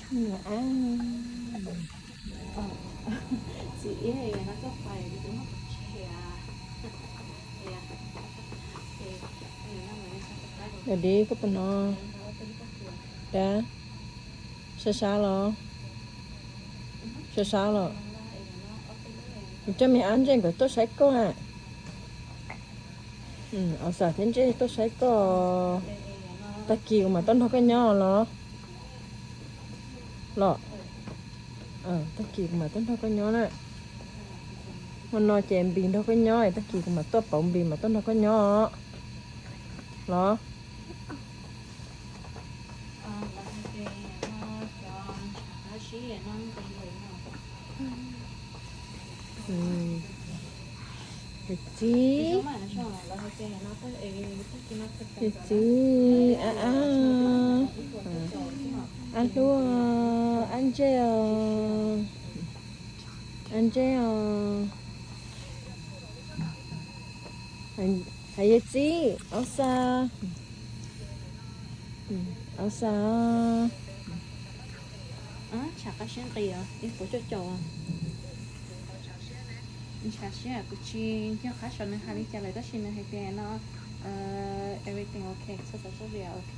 Ab, txiv ib no tuaj pais kuv muab qhov tshiab. Dab dib koj puas hnov? Dab, sab sab los? Sab sab los? Kuv coj me ab ntsej nkawd tuaj saib koj. Au xas thiab ntsej tuaj saib koj. Tag kis kuv mam tuaj nrog koj nyob los? Los, tag kis kuv mam tuaj nrog koj nyob na. Hmo no ces Npis nrog koj nyob, tag kis kuv mam tuaj pauv Npis mam tuaj nrog koj nyob los? Yawm txiv, yawm txiv, ab ab, ab hlub, ab ntsej os, ab ntsej os. Hais yawm txiv, au xas, au xas. Tshav qab siab nqis os, ib puas coj caum. Tshav siab, kuv tsis nco qab xyov nws hais li cas lawm tab sis nws hais tias no everything ok, txhua txhua txhua txhua ok.